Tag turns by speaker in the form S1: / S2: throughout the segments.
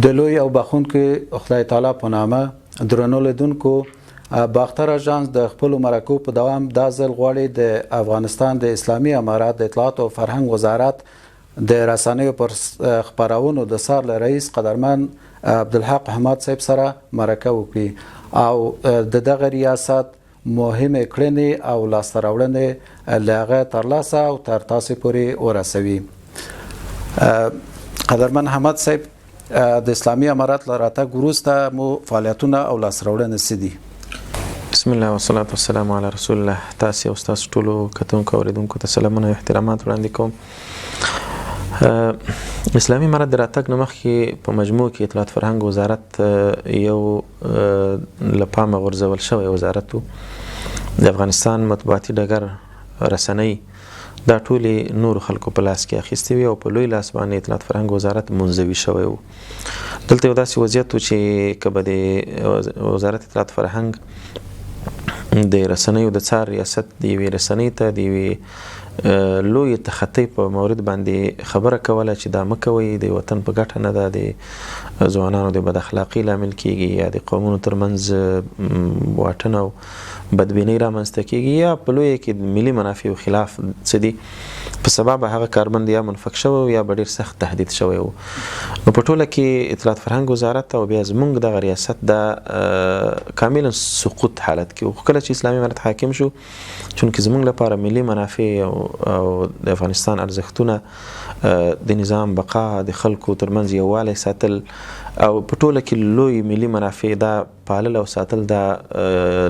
S1: د لوی او بخښونکي خدای تعالی په نامه. درنو لیدونکو، باختر اژانس د خپلو مرکو په دوام دا ځل غواړي د افغانستان د اسلامي امارت د اطلاعاتو او فرهنګ وزارت د رسنیو پر خپرونو د څار له رئیس قدرمن عبدالحق حماد صاحب سره مرکه وکړي او د دغه ریاست مهمې کړنې او لاسته راوړنې له هغه ترلاسه او تر تاسو پورې ورسوي. قدرمن حماد صاحب، د اسلامي امارت له راتګ وروسته مو فعالیتونه او لاسته راوړنې څه دي؟
S2: بسم الله والصلاة والسلام علی رسول الله. تاسو او تاسو ټولو کتونکو او اوریدونکو ته سلامونه او احترامات وړاندې کوم. اسلامي امارت د راتګ نه مخکې په مجموع کې اطلاعات فرهنګ وزارت یو له پامه غورځول شوی وزارت و. د افغانستان مطبوعاتي ډګر، رسنۍ، دا ټولې نورو خلکو په لاس کې اخیستې وي او په لوی لاس باندې اطلاعات فرهنګ وزارت منزوي شوی و. دلته یو داسې وضعیت و چې که به د وزارت اطلاعات فرهنګ د رسنیو د څار ریاست د یوې رسنۍ ته د یوې لویې تخطۍ په مورد باندې خبره کوله چې دا مه کوئ، د وطن په ګټه نه ده، د ځوانانو د بد اخلاقۍ لامل کیږي، یا د قومونو ترمنځ واټن او بدبینۍ رامنځته کیږي، یا په لویه کې د ملي منافعو خلاف څه دي، په سبا به هغه کارمند یا منفک شوی یا به ډیر سخت تهدید شوی و. نو په ټوله کې اطلاعات فرهنګ وزارت او بیا زمونږ دغه ریاست دا کاملا سقوط حالت کې و. خو کله چې اسلامي امارت حاکم شو، چونکه زمونږ لپاره ملي منافع او د افغانستان ارزښتونه، د نظام بقا، د خلکو ترمنځ یووالی ساتل او په ټوله کې لوی ملي منافع دا پالل او ساتل، دا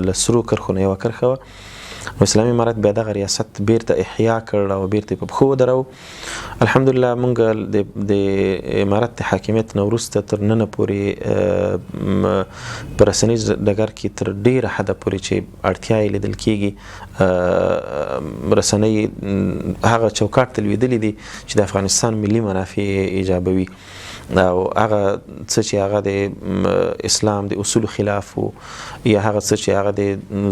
S2: له سرو کرښو نه یوه کرښه وه. اسلامي امارت بیا دغه ریاست بیرته احیا کړ او بیرته په پښو ودرو. الحمدلله، مونږ د امارت د حاکمیت نه وروسته تر ننه پورې په رسنیز ډګر کې تر ډیره حده پورې چې اړتیا یې لیدل کیږي، رسنۍ هغه چوکاټ ته لویدلې دي چې د افغانستان ملي منافع ایجابوي او هغه څه چې هغه د اسلام د اصول خلاف وو، یا هغه څه چې هغه د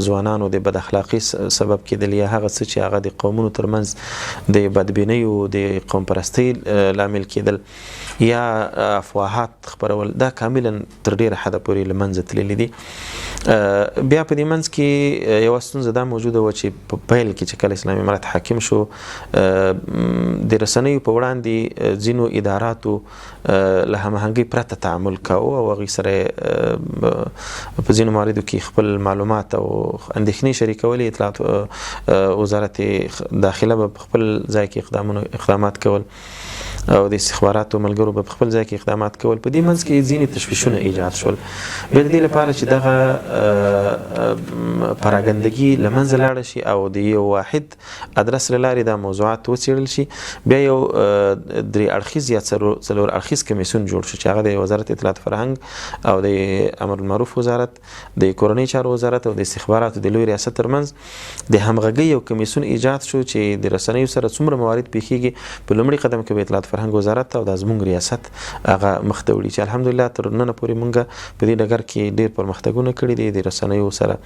S2: ځوانانو د بد اخلاقي سبب کېدل، یا هغه څه چې هغه د قومونو ترمنځ د بدبینۍ او د قوم پرستۍ لامل کېدل، یا افواهات خپرول، دا کاملا تر ډیره حده پورې له منځه تللي دي. بیا په دې منځ کې یوه ستونزه دا موجوده وه چې په پیل کې چې کله اسلامي امارت حاکم شو، د رسنیو په وړاندې ځینو اداراتو له هماهنګۍ پرته تعامل کاوه او هغوی سره په ځینو مواردو کې خپل معلومات او اندېښنې شریکولې. اطلاعات وزارت داخله به په خپل ځای کې اقدامات کول او د استخباراتو ملګرو به په خپل ځای کې اقدامات کول. په دې منځ کې ځینې تشویشونه ایجاد شول. بیا د دې لپاره چې دغه پراګندګي له منځه لاړه شي او د یو واحد ادرس له لارې دا موضوعات وڅېړل شي، بیا یو درې اړخیز یا څلور اړخیز کمیسیون جوړ شو چې هغه د وزارت اطلاعات فرهنګ او د امر بالمعروف وزارت، د کورنۍ چارو وزارت او د استخباراتو د لوی ریاست ترمنځ د همغږۍ یو کمیسیون ایجاد شو چې د رسنیو سره څومره موارد پیښیږي، په لومړي قدم کې به اطلاعات فرهنګ وزارت او د زموږ ریاست هغه مخته وړي، چې الحمدلله تر ننه پورې مونږ په دې ډګر کې ډیر پرمختګونه کړي دي. د رسنیو سره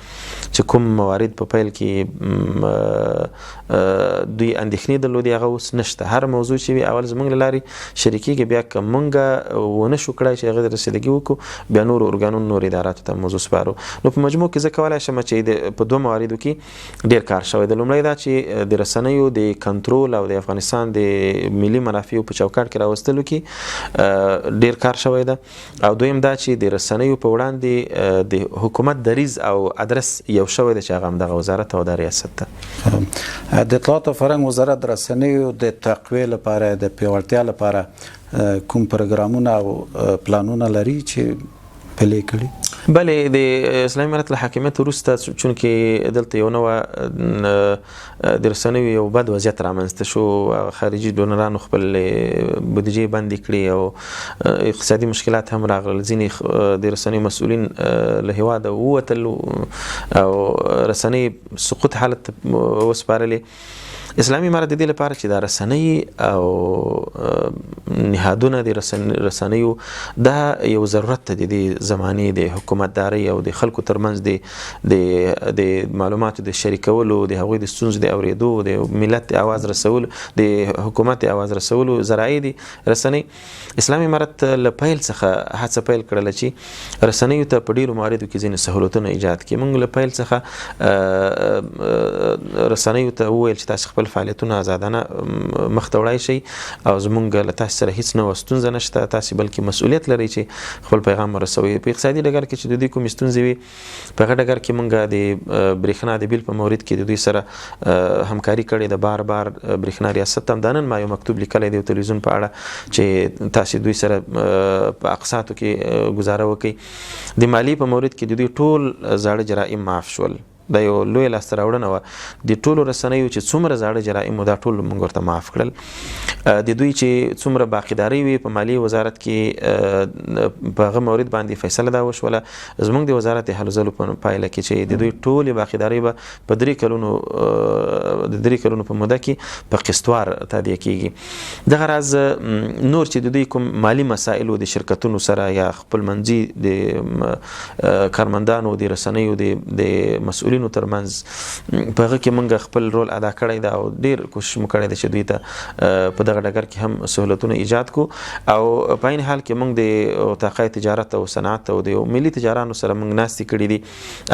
S2: چې کوم موارد په پیل کې دوی اندېښنې درلودې، هغه اوس نشته. هر موضوع چې وي، اول زموږ له لارې شریکېږي، بیا که مونږ ونه شو کړای چې هغه د رسیدګي وکړو، بیا نور ارګانونو، نور اداراتو ته موضوع سپارو. نو په مجموع کې زه کولای شم چې په دوه مواردو کې ډیر کار شوی دی. لومړی دا چې د رسنیو د کنټرول او د افغانستان د ملي منافعو په چوکاټ کې راوستلو کې ډیر کار شوی دی او دویم دا چې د رسنیو په وړاندې د حکومت دریځ او ادرس یو شوی دی چې هغه همدغه وزارت او دا ریاست ده.
S1: د اطلاعات او فرهنګ وزارت د رسنیو د تقویې لپاره، د پیاوړتیا لپاره کوم پروګرامونه او پلانونه لري چې پلي کړي؟
S2: بله، د اسلامي امارت له حاکمیت وروسته چونکه دلته یو نوع د رسنیو یو بد وضعیت رامنځته شو، خارجي ډونرانو خپل بودیجې بندې کړې او اقتصادي مشکلات هم راغلل. ځینې د رسنیو مسؤلین له هیواده ووتل او رسنۍ سقوط حالت وسپارلې. اسلامي امارت د دې لپاره چې دا رسنۍ او نهادونه د رسنیو دا یو ضرورت دی د زمانې د حکومتدارۍ او د خلکو ترمنځ د د د معلوماتو د شریکولو، د هغوی د ستونزو د اوریدو، د ملت د اواز رسولو، د حکومت د اواز رسولو ذرایع دي رسنۍ. اسلامي امارت له پیل څخه هڅه پیل کړله چې رسنیو ته په ډیرو مواردو کې ځینې سهولتونه ایجاد کړي. موږ له پیل څخه رسنیو ته وویل چې تاسو خپل فعالیتونه آزادانه مخ ته وړای شئ او زموږ له تاسو سره هیڅ نوع ستونزه نشته، تاسو بلکې مسؤلیت لرئ چې خپل پیغام ورسوئ. په اقتصادي ډګر کې چې د دوی کومې ستونزې وي، په هغه ډګر کې مونږ د برېښنا د بیل په مورد کې د دوی سره همکاري کړې ده. بار بار برېښنا ریاست ته هم دا نن ما یو مکتوب لیکلی دی تلویزیون په اړه چې تاسو دوی سره په اقساطو کې ګزاره وکړئ. د مالیې په مورد کې د دوی ټول زاړه جرائم معاف شول. دا یو لوی لاسته راوړنه وه. د ټولو رسنیو چې څومره زاړه جرائم وو دا ټول موږ ورته معاف کړل. د دوی چې څومره باقیدارۍ وي په مالیې وزارت کې، په هغه مورد باندې فیصله دا وشوله زموږ د وزارت د هلو ځلو په پایله کې چې د دوی ټولې باقیدارۍ به په درې کلونو د درې کلونو په موده کې په قسطوار تادیه کیږي. دغه راز نور چې د دوی کوم مالي مسایل د شرکتونو سره یا خپل منځي د کارمندانو د رسنیو د مسؤلینو ترمنځ، په هغه کې موږ خپل رول ادا کړی دی او ډیر کوشش مو کړی دی چې دوی ته په دغه ډګر کې هم سهولتونه ایجاد کو. او په عین حال کې موږ د اتاقای تجارت او صنعت او د ملي تجارانو سره موږ ناستې کړې دي.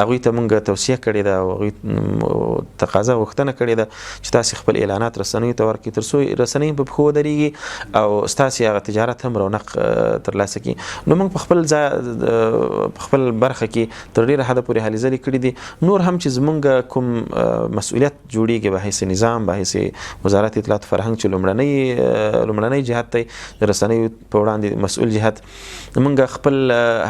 S2: هغوی ته موږ توصیه کړې ده او هغوی تقاضا غوښتنه کړې ده چې تاسو خپل اعلانات رسنیو ته ورکړئ ترڅو رسنۍ په پښو ودرېږي او ستاسو هغه تجارت هم رونق ترلاسه کړي. نو موږ په خپل ځای په خپل برخه کې تر ډیره حده پورې هلې ځلې کړې دي. نور هم چې زمونږ کوم مسؤلیت جوړیږي به حیث نظام، به حیث وزارت اطلاعات فرهنګ چې لومړنۍ جهت دی د رسنیو په وړاندې مسؤل جهت، موږ خپل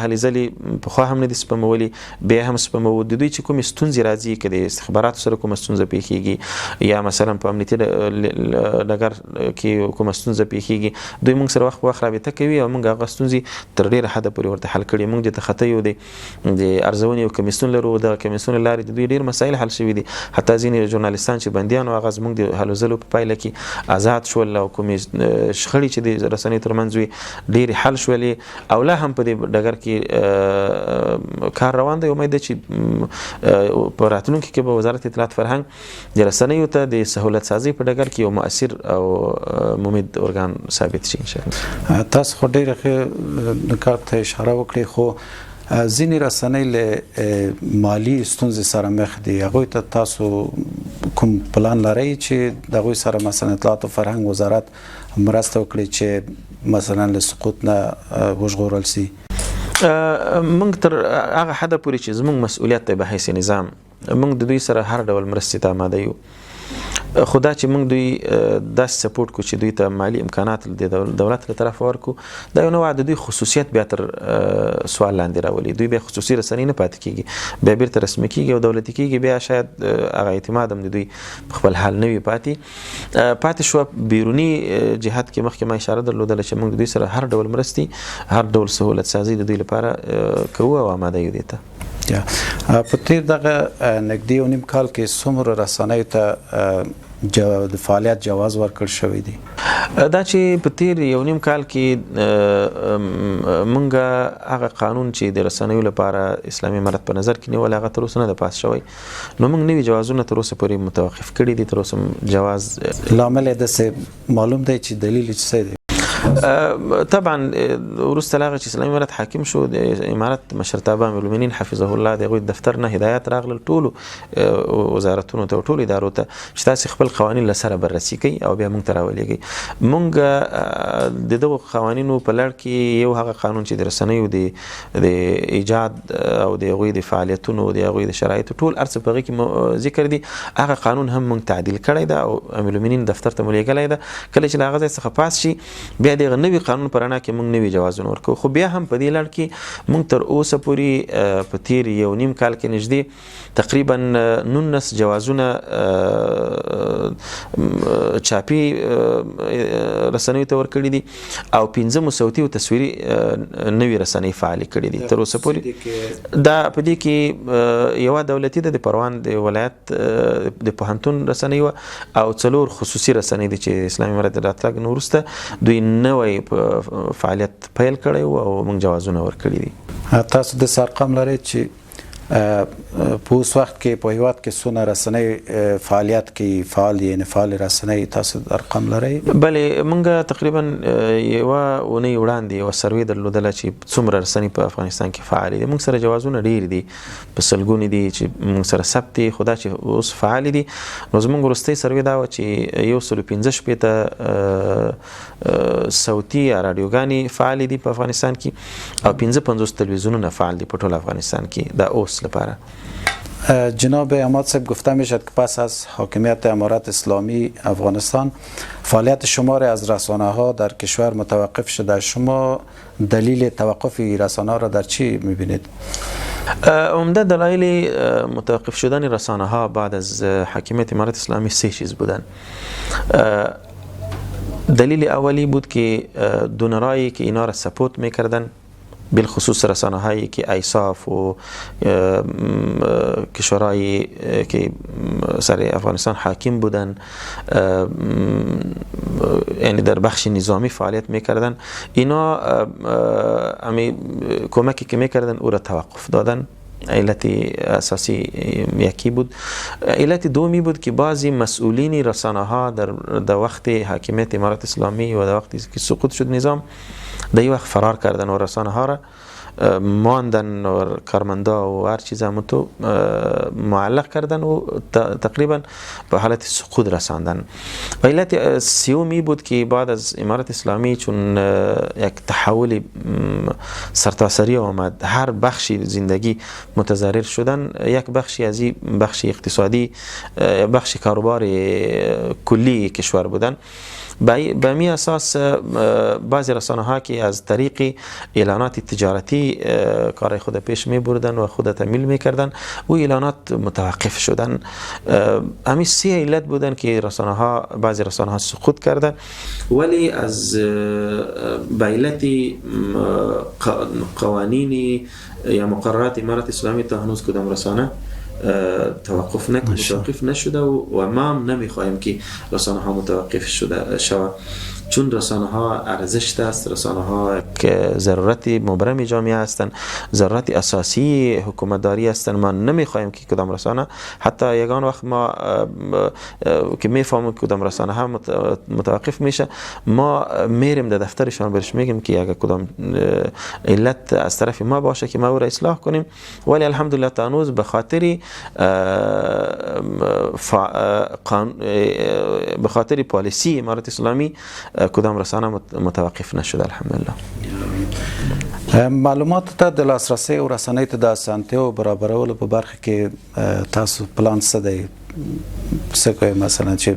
S2: هلې ځلې پخوا هم نه دي سپمولي، بیا هم سپموو. د دوی چې کومې ستونزې راځي، که د استخباراتو سره کومه ستونزه پیښیږي یا مثلا په امنیتي ډګر کې کومه ستونزه پیښیږي، دوی موږ سره وخت په وخت رابطه کوي او موږ هغه ستونزې تر ډیره حده پورې ورته حل کړي. موږ د تخطیو د ارزونې یو کمیسیون لرو، دغه کمیسیون له لارې د دوی ډیر مسایل حل شوي دي. حتی ځینې ژورنالیستان چې بندیان وو هغه زموږ د هلو ځلو په پایله کې آزاد شول او کومې شخړې چې د رسنیو ترمنځ وي ډېرې حل شولې او لا هم په دې ډګر کې کار روان دی. امید ده چې په راتلونکي کې به وزارت اطلاعات فرهنګ د رسنیو ته د سهولت سازۍ په ډګر کې یو مؤثر او ممد ارګان ثابت شي ان شاء الله.
S1: تاسو خو ډېر ښه نکات ته اشاره وکړې، خو ځینې رسنۍ له مالي ستونزې سره مخ دي، هغوی ته تاسو کوم پلان لرئ چې د هغوی سره مثلا اطلاعات او فرهنګ وزارت مرسته وکړي چې مثلا له سقوط نه وژغورل سي؟
S2: موږ تر هغه حده پورې چې زموږ مسؤلیت دی به حیث نظام، موږ د دوی سره هر ډول مرستې ته آماده یو. خو دا چې موږ دوی داسې سپورټ کو چې دوی ته مالي امکانات د دولت له طرفه ورکو، دا یو نوع د دوی خصوصیت بیا تر سوال لاندې راولي. دوی بیا خصوصي رسنۍ نه پاتې کیږي، بیا بیرته رسمي کیږي او دولتي کیږي، بیا شاید هغه اعتماد هم د دوی په خپل حال نه وي پاتې. پاتې شو بیروني جهت کې مخکې ما اشاره درلودله چې موږ د دوی سره هر ډول مرستې، هر ډول سهولت سازي د دوی لپاره کوو او آماده یو دې ته.
S1: په تیر دغه نږدې یو نیم کال کې څومره رسنیو ته د فعالیت جواز ورکړ شوی دی؟
S2: دا چې په تیر یو نیم کال کې مونږ هغه قانون چې د رسنیو لپاره اسلامي امارت په نظر کې نیول هغه تر اوسه نه ده پاس شوی، نو مونږ نوي جوازونه تر اوسه پورې متوقف کړي دي. تر اوسه جواز
S1: لامل یې داسې معلوم دی چې دلیل یې څه دی؟
S2: طبعا وروسته له هغه چې اسلامي امارت حاکم شو، د امارت مشرتابه امیرالمؤمنین حفظه الله د هغوی دفتر نه هدایت راغلل ټولو وزارتونو ته او ټولو ادارو ته چې تاسې خپل قوانین له سره بررسي کړئ او بیا موږ ته راولېږئ. موږ د دغو قوانینو په لړ کې یو هغه قانون چې د رسنیو د ایجاد او د هغوی د فعالیتونو د هغوی د شرایطو ټول هر څه په هغې کې ذکر دي، هغه قانون هم موږ تعدیل کړی ده او امیرالمؤمنین دفتر ته مو لېږلی ده. کله چې له هغه ځای څخه پاس شي بیا د دغه نوي قانون په رڼا کې موږ نوي جوازونه ورکوو. خو بیا هم په دې لړ کې موږ تر اوسه پورې په تیر یو نیم کال کې نږدې تقریبا 19 جوازونه چاپي رسنیو ته ورکړي دي او 15 مو صوتي او تصویري نوي رسنۍ فعالې کړي دي تر اوسه پورې. دا په دې کې یوه دولتي ده، د پروان د ولایت د پوهنتون رسنۍ وه، او 4 خصوصي رسنۍ دي چې اسلامي امارت د راتګ نه وروسته دوی نوی فعالیت پیل کړی او موږ جوازونه ورکړي دي.
S1: تاسو د ارقام لرئ چې په اوس وخت کې په هیواد کې څونه رسنۍ فعالیت کوي، فعال یعنی فعال رسنۍ، تاسو ارقام لرئ؟
S2: بله، موږ تقریبا یوه اونۍ وړاندې یوه سروې درلودله چې څومره رسنۍ په افغانستان کې فعالې دي. موږ سره جوازونه ډېر دي، په سلګونو دي چې موږ سره ثبت دي، خو دا چې اوس فعالې دي نو زموږ وروستۍ سروې دا وه چې 165 صوتي یا راډیوګانې فعالې دي په افغانستان کې او 55 تلویزیونونه فعال دي په ټول افغانستان کې دا اوس لپاره.
S1: جناب عماد صاحب، گفته میشد که پس از حاکمیت امارت اسلامی افغانستان فعالیت شماری از رسانه ها در کشور متوقف شده. شما دلیل توقف رسانه ها را در چی میبینید؟
S2: عمده دلایل متوقف شدن رسانه ها بعد از حاکمیت امارت اسلامی 3 چیز بودن. دلیل اولی بود که دونرایی که اینا را سپورت میکردن، بالخصوص رسانه هایی که ایساف و کشورهایی که سر افغانستان حاکم بودن، یعنی در بخش نظامی فعالیت میکردن، اینا امی کمکی که میکردن او را توقف دادن. علت اساسی یکی بود. علت دومی بود که بعضی مسئولین رسانه ها در وقت حاکمیت امارت اسلامی و در وقتی که سقوط شد نظام، در این وقت فرار کردن و رسانه ها را ماندن و کارمندا و هر چیز هم تو معلق کردن و تقریبا به حالت سقوط رساندن. و علت سومی بود که بعد از امارت اسلامی چون یک تحول سرتاسری آمد، هر بخشی زندگی متضرر شدن، یک بخشی از این بخش اقتصادی، بخش کاروبار کلی کشور بودن. به می اساس بعضی رسانه ها که از طریق اعلانات تجارتی کار خود پیش می بردن و خود تمیل می کردن و اعلانات متوقف شدن. همین 3 علت بودن که رسانه ها، بعضی رسانه ها سقوط کردن، ولی از به علت قوانین یا مقررات امارت اسلامی تا هنوز کدام رسانه توقف متوقف نشده و ما هم نمیخواهیم که رسانه ها متوقف شده شود، چون رسانه ها ارزش است، رسانه ها که ضرورت مبرم جامعه هستند، ضرورت اساسی حکومتداری هستند. ما نمیخواهیم که کدام رسانه، حتی یگان وقت ما که میفهمیم کدام رسانه ها متوقف میشه، ما میریم در دفترشان برش میگیم که اگر کدام علت از طرف ما باشه که ما او را اصلاح کنیم، ولی الحمدلله تا هنوز به خاطر به خاطر پالیسی امارت اسلامی کدام رسانه متوقف نشده الحمدلله.
S1: معلوماتو ته د لاسرسي او رسنۍ ته د اسانتیاو برابرولو په برخه کې تاسو پلان څه دی؟ څه کوئ؟ مثلا چې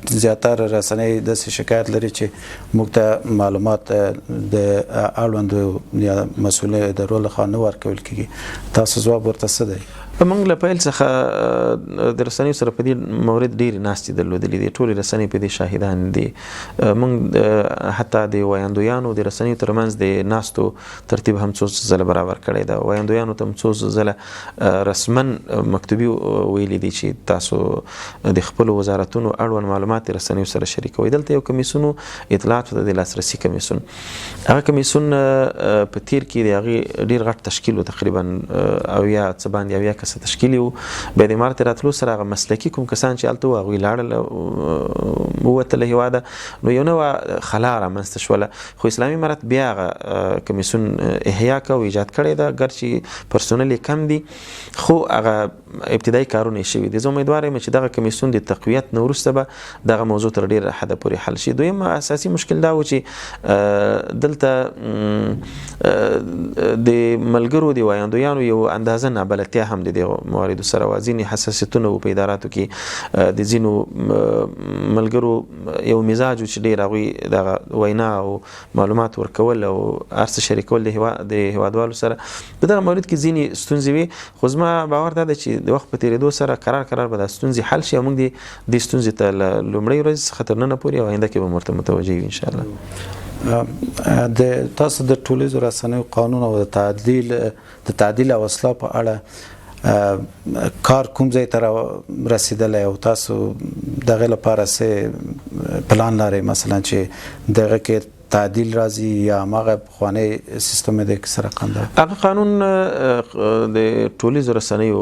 S1: زیاتره رسنۍ داسې شکایت لري چې موږ ته معلومات د اړوندو یا مسؤل ادارو لخوا نه ورکول کېږي، تاسو ځواب ورته څه دی؟
S2: موږ له پیل څخه د رسنیو سره په دې مورد ډېرې ناستې درلودلې دي، ټولې رسنۍ په دې شاهدان دي. موږ حتی د ویاندویانو د رسنیو ترمنځ د ناستو ترتیب هم څو ځله برابر کړی ده. ویاندویانو ته هم څو ځله رسما مکتوبي ویلي دي چې تاسو د خپلو وزارتونو اړوند معلومات رسنیو سره شریکوئ. دلته یو کمیسیون و، اطلاعاتو ته د لاسرسي کمیسیون. هغه کمیسیون په تیر کې د هغې ډېر غټ تشکیل و، تقریبا اویا څه باندې اویا کسه تشکیل و. بیا د امارت راتلو سره هغه مسلکي کوم کسان چې هلته وو هغوی لاړل ووتل له هېواده، نو یو نوه خلا رامنځته شوله. خو اسلامي امارت بیا هغه کمیسیون احیا کړ او ایجاد کړی ده، ګرچې پرسونل یې کم دي خو هغه ابتدایي کارونه یې شوي دي. زه امیدوار یم چې دغه کمیسیون د تقویت نه وروسته به دغه موضوع تر ډېره حده پورې حل شي. دویم اساسي مشکل دا و چې دلته د ملګرو د ویاندویانو یو اندازه نابلدتیا هم د دې د مواردو سره وه، ځینې حساسیتونه وو په اداراتو کې، د ځینو ملګرو یو مزاج و چې ډېر هغوی دغه وینا او معلومات ورکول او هر څه شریکول د هیوادوالو سره. په دغه مورد کې ځینې ستونزې وې، خو زما باور دا دی چې د وخت په تېرېدو سره کرار کرار به دا ستونزې حل شي او موږ دې ستونزې ته له لومړۍ ورځې څخه تر ننه پورې او آینده کې به ورته متوجه یو ان شاء الله.
S1: د تاسو د ټولیزو رسنیو قانون او د تعدیل او اصلاح په اړه کار کوم ځای ته رسیدلی او تاسو دغه لپاره څه پلان لرئ، مثلا چې دغه کې تعدیل راځي یا هغه پخوانی سیستم دی که سره قانون؟
S2: هغه قانون د ټولیزو رسنیو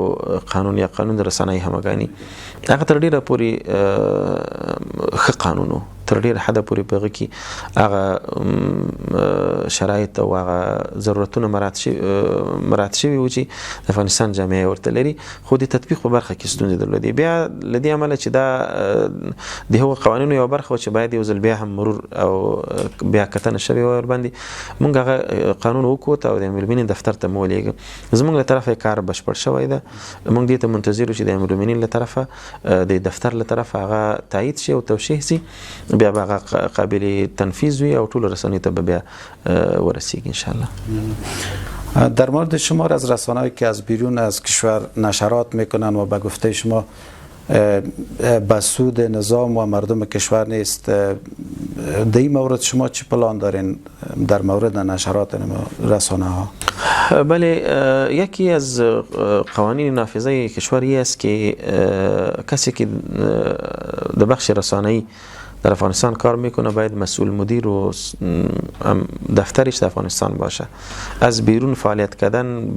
S2: قانون یا قانون د رسنۍ همګاني هغه تر ډیره پورې ښه قانون و، تر ډیره حده پورې په هغه کې هغه شرایط او هغه ضرورتونه مراعات شوي وو چې د افغانستان جامعه ورته لري، خو د تطبیق په برخه کې ستونزې درلودې. بیا له دې امله چې دا د هغو قوانینو یوه برخه وه چې باید یو ځل بیا هم مرور او بیا کتنه شوې وه ورباندې، موږ هغه قانون وکوت او د امیرالمؤمنین دفتر ته مو ولیږه. زموږ له طرفه یې کار بشپړ شوی ده، موږ دې ته منتظر یو چې د امیرالمؤمنین له طرفه د دفتر له طرفه هغه تایید شي او توشیح شي، بیا به هغه قابل تنفیذ وي او ټولو رسنیو ته به بیا ورسیږي ان شاء الله.
S1: در مورد شمار از رسانه‌هایی که از بیرون از کشور نشرات میکنن و به گفته شما به سود نظام و مردم کشور نیست، در این مورد شما چی پلان دارین در مورد نشرات رسانه ها؟
S2: بله، یکی از قوانین نافذه کشور ای است که کسی که در بخش رسانه‌ای در افغانستان کار میکنه باید مسئول مدیر و دفترش در افغانستان باشه. از بیرون فعالیت کردن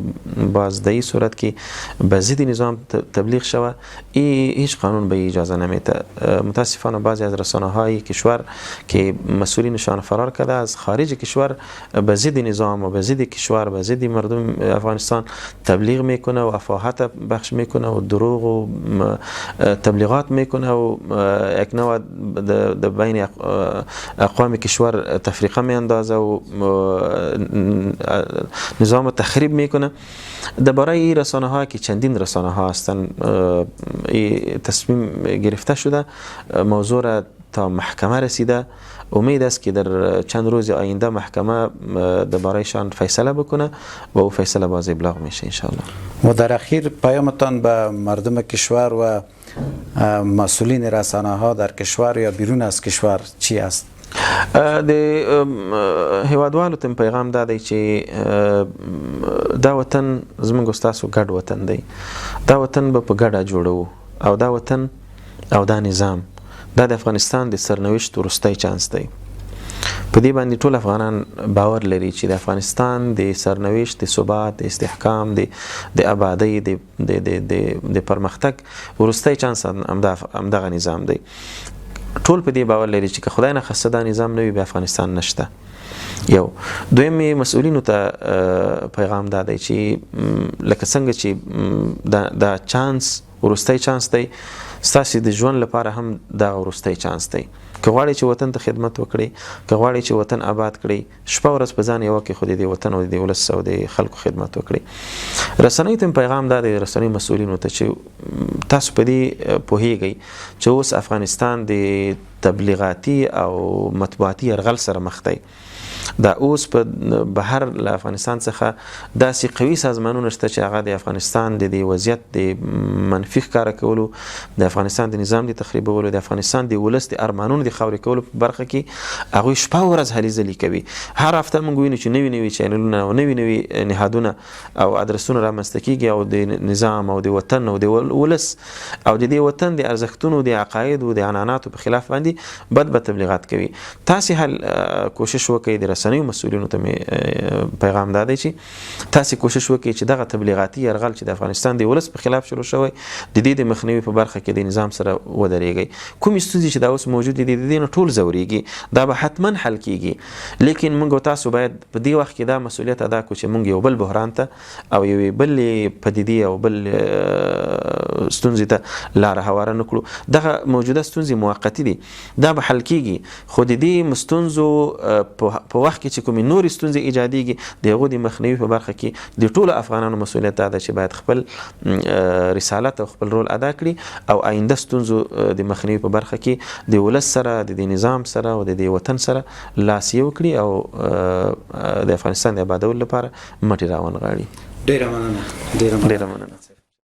S2: باز در این صورت که به ضد نظام تبلیغ شوه ای هیچ قانون به اجازه نمیده. متاسفانه بعضی از رسانه های کشور که مسئولینشان فرار کرده از خارج کشور به ضد نظام و به ضد کشور به ضد مردم افغانستان تبلیغ میکنه و افواهات بخش میکنه و دروغ و تبلیغات میکنه و یک نوع د بین اقوام کشور تفریقه میاندازه و نظام تخریب میکنه. درباره این رسانه ها که چندین رسانه ها هستند تصمیم گرفته شده، موضوع را تا محکمه رسیده. امید است که در چند روز آینده محکمه دربارهشان فیصله بکنه و او فیصله باز ابلاغ میشه ان شاء الله.
S1: و در اخیر پیامتان به مردم کشور و مسئولین رسانه ها در کشور یا بیرون از کشور چی است؟
S2: د هیوادوالو ته پیغام دا دی چې دا وطن زموږ او ستاسو ګډ وطن دی، دا وطن به په ګډه جوړوو او دا وطن او دا نظام دا د افغانستان د سرنوشت وروستی چانس دی. په دې باندې ټول افغانان باور لري چې د افغانستان د سرنوشت د ثبات د استحکام د آبادۍ د پرمختګ وروستی چانس همدغه نظام دی. ټول په دې باور لري چې که خدای نخواسته دا نظام نه وي بیا افغانستان نشته. یو دویم مسؤلینو ته پیغام دا دی چې لکه څنګه چې دا چانس وروستی چانس دی، ستاسې د ژوند لپاره هم دا وروستی چانس دی. که غواړئ چې وطن ته خدمت وکړئ، که غواړئ چې وطن آباد کړئ، شپه ورځ په ځان یوه کې خو د دې وطن او د دې ولس او د خلکو خدمت وکړئ. رسنیو ته پیغام دا دی، رسنیو مسؤلینو ته چې تاسو په دې پوهیږئ چې اوس افغانستان د تبلیغاتي او مطبوعاتي یرغل سره مخ دی. دا اوس په بهر له افغانستان څخه داسې قوي سازمانونه شته چې هغه د افغانستان د دې وضعیت د منفي ښکاره کولو، د افغانستان د نظام د تخریبولو، د افغانستان د ولس د ارمانونو د خاورې کولو په برخه کې هغوی شپه ورځ هلې ځلې کوي. هر هفته موږ وینو چې نوي نوي چینلونه او نوي نوي نهادونه او ادرسونه رامنځته کیږي او د نظام او د وطن او د ولس او د دې وطن د ارزښتونو د عقایدو د عنعناتو په خلاف باندې بد بد تبلیغات کوي. تاسې هل کوشش وکړئ، د رسنیو مسؤلینو ته مې پیغام دا دی چې تاسې کوشش وکړئ چې دغه تبلیغاتي یرغل چې د افغانستان د ولس په خلاف شروع شوی د دې د مخنیوي په برخه کې د نظام سره ودرېږئ. کومې ستونزې چې دا اوس موجودې دي د دې نه ټول ځورېږي، دا به حتما حل کیږي، لیکن موږ او تاسو باید په دې وخت کې دا مسؤلیت ادا کړو چې موږ یو بل بحران ته او یوې بلې پدیدې او بل ستونزې ته لاره هواره نه کړو. دغه موجوده ستونزې موقتي دي، دا به حل کیږي، خو د دې ستونزو په وخت وخت کې چې کومې نورې ستونزې ایجادیږي د هغو د مخنیوي په برخه کې د ټولو افغانانو مسوولیت دا ده چې باید خپل رسالت او خپل رول ادا کړي او آینده ستونزو د مخنیوي په برخه کې د ولس سره، د دې نظام سره او د دې وطن سره لاس یو کړي او د افغانستان د آبادولو لپاره مټې راونغاړي.
S1: ډیره مننه.
S2: ډیره مننه.